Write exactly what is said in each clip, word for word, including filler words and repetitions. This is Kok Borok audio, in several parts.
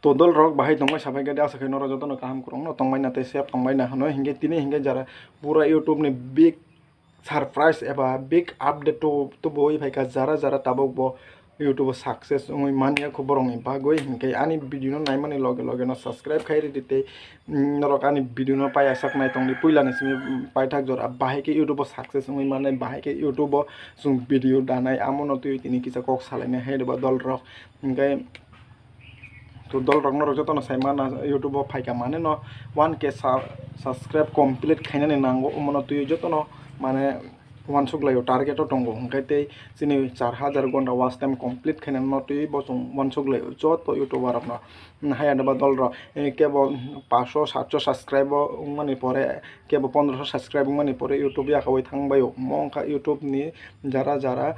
To dol rok bahai tongmai sabai gadi asa khe norok jotono kaham kwrwngno tongmai na tei safe tongmai na hwnwi hinkhe tini hinkhe jara pura YouTube ni big surprise eba big update to tubui phaikha jara jara tabuk bo YouTube o success wngwi manya kho borokni bagwi hinkhe ani video no naimani loge loge no subscribe khai ridi tei norok ani video no paiya sak nai tongdi puilani simi paithak jora bahai khe YouTube o success wngwi mannai bahai khe YouTube o chwng video danai amo no twiwi tini kisa kok salainai hai ba dol rok hinkhe to dol rok norok jotono sai mana YouTube o phaikha mane no one K sa- subscribe complete khainani nango omono twiwi jotono mane uansuk laio target o tongo hinkhe tei chini char hajar gonta watch time complete khainani no twiwi bo chwng uansuk laio joto YouTuber rokno haya ba dol rok kebo paso satso subscribe o wngmani pore kebo pondroso subscribe wngmani pore YouTube yakaui thangbaio mo wngkha YouTube ni jara jara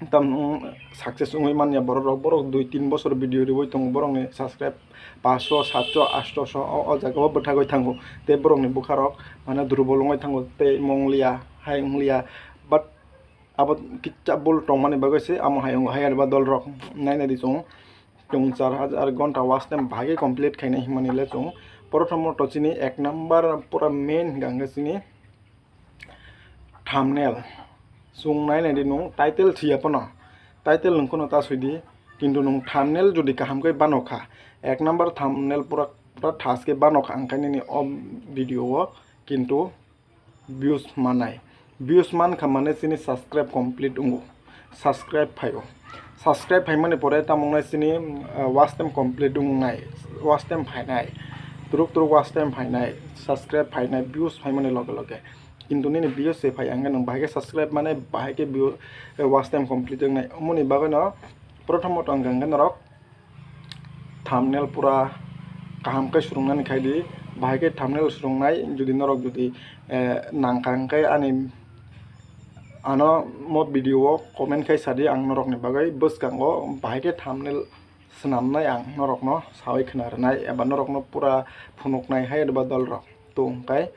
tam success wngwi manya borok rok borok dui tin bosor video riwi tongo borokni subscribe paso satso atso o jaga o bwthagwi thango tei borokni bwkha rok mane durbol wngwi thango tei monglia hai wnglia but abo kisa bul tongmani bagwi se amo hai wngwi hai ba dol rok naina di chwng chwng char hajar gonta watch time bahai complete khainai himani le chwng prothom to chini ek number pura main hwnkha hwnkhe chini thumbnail. Chwng nai nai di nwng title thwiya phano. Title nwng kheno ta swi di. Kintu nwng thumbnail jodi kaham khe bano kha, ek number thumbnail pura, pura thas khe bano kha, ang khe nini o video o kintu views manai. Views man kha mane chini subscribe complete wngo. Subscribe phaio. Subscribe phaimani pore tamo wngnai chini, ah, watch time complete wngnai. Watch time phainai. Turuk turuk watch time phainai. Subscribe phainai. Views phaimani loge loge. Kintu nini views se phai, ang khe nwng bahai khe subscribe mane, bahai khe view, eh, watch time complete wngnai. Omoni bagwi no prothomot ang khe norok thumbnail pura kaham khe swrwngnani khai di. Bahai khe thumbnail swrwngnai, jodi norok jodi, eh, nang kha hwn khe ani ano mo video o comment khai sa di, ang norokni bagwi bwskango bahai khe thumbnail swnamnai ang norokno saui khna rwnai eba norokno pura phunuknai hai ba dol rok. To hwn khe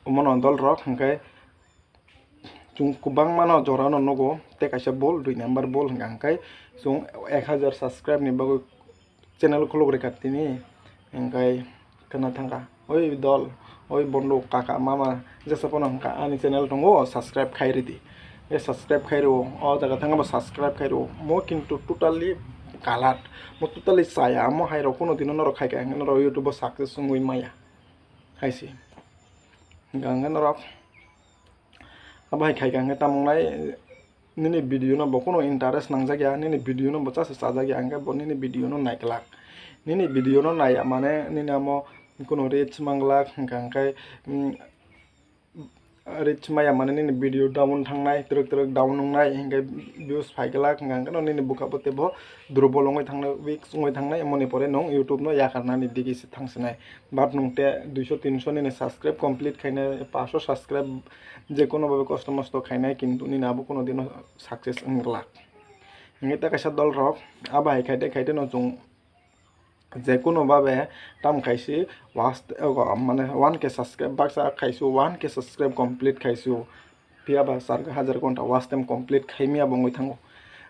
omono dol rok hwn khe chwng kwbangma no jora no nugo tei kaisa bol dui number bol hwn khe chwng ek hajar subscribe ni bagwi channel khuluk rwkha tini hwn khe khna thangkha oi dol oi bonduk kaka mama jesa phano hwn kha ani channel tongo subscribe khai ridi e subscribe khai rw o jaga thangma subscribe khai rw o mo kintu totally galat mo totally chaya mo hai rok phano dino norok khai kha hwn khe norok YouTube o success wngwi maya. Hai se. Hingkha hingkhe norok abo hai khai kha hingkhe tamo wngnai nini video no bo kunu interest nangjak ya, nini video no bo chasa chajak ya, hingkhe bo nini video no naiglak. Nini video no naiya mane nini amo kunu reach manglak, hingkha hingkhe, mm, reach maya mane nini video down thangnai, twrwk twrwk down wngnai, hingkhe views phaiglak, hingkha hingkhe no nini bwkha bo teibo durbol wngwi thangnai, weak wngwi thangnai, emoni pore nwng YouTube no yakarnani digi se thangsinai. But nwng te duiso tinso nini subscribe complete khainai, paso subscribe je kono babe kosto mosto khainai, kintu nini abo kono dino success wng glak. Hingke ta kaisa dol rok abo hai khaite khaite no chwng je kono babe tam khaisi was, mane one K subscribe baksa khaisi one K subscribe complete khaisi phiya ba char hajar gonta watch time complete khaimya bo wngwi thango.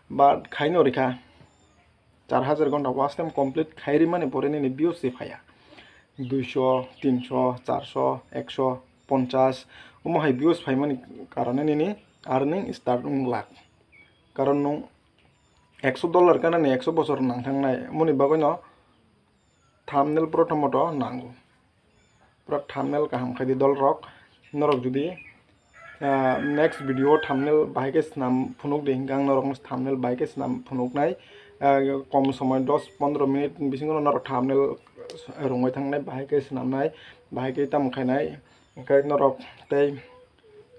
But khaino rikha. Char hajar gonta watch time complete khai rimani pore nini views se phaiya. Duiso, tinso, charso, ekso, ponchas, omo hai views phaimani karone nini earning start wng glak. Karon nwng ekso dollar kanani ekso bosor nang thangnai, moni bagwino thumbnail prothomot o nango. Pura thumbnail kaham khai di dol rok. Norok jodi, ah, next video o thumbnail bahai khe swnam phunuk di hingkhe ang norok no thumbnail bahai khe swnam phunuk nai. Ah, kom somoi dos pondro minute bisingo no norok thumbnail rwngwi thang nai, bahai khe swnam nai, bahai khe tamo khai nai. Hingkhe norok tei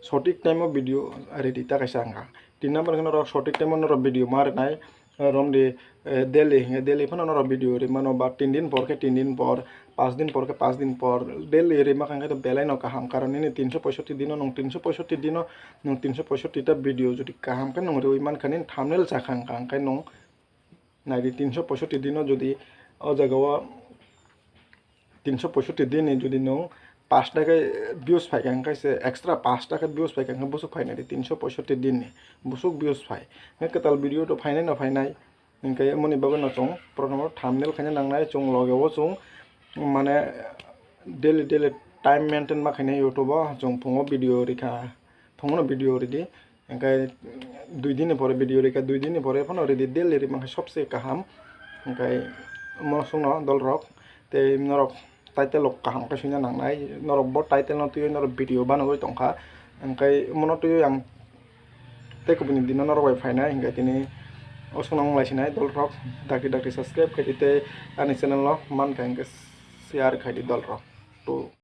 sotik time o video ready ta kaisa wngkha. Tin number khe norok sotik time o norok video ma rwnai, eh, romdi, eh, daily, eh, daily phano norok video rimano, ba tin din por khe tin din por, pas din por khe pas din por, daily rima kha khe belai no kaham, karon nini tinso poisotti dino nwng tinso poisotti dino nwng tinso poisotti ta video jodi kaham khe nwng riwi mankha nini thumbnail chakha wngkha, hingkhe nwng naidi tinso poisotti dino jodi o jaga o tinso poisotti din ni jodi nwng paanch ta khe views phai kha, hingkhe se extra paanch ta khe views phai kha, hingkhe busuk phai nai di tinso poisotti din ni busuk views phai. Hingkhe kwtal video to phainai no phainai, Hingke moni bagwi no chwng prothom o thumbnail khaina nangnai, chwng loge o chwng mane daily daily time maintain ma khainai YouTube o, chwng phungo video rikha, phungo no video ridi, hingke dui din ni pore video rikha, dui din ni pore phano ridi, daily ri mankha sobse kaham. Hingke mo chwngno dol rok tei norok title rok kaham khe swina nangnai, norok bo title no twiwi norok video banogwi tongkha, hingke mono twiwi ang tei kubuni dino norok bai phainai, hingke tini o chwngno wng lai sinai dol rok, dakti dakti subscribe khaidi tei ani channel no mankha hingke share khaidi dol rok. To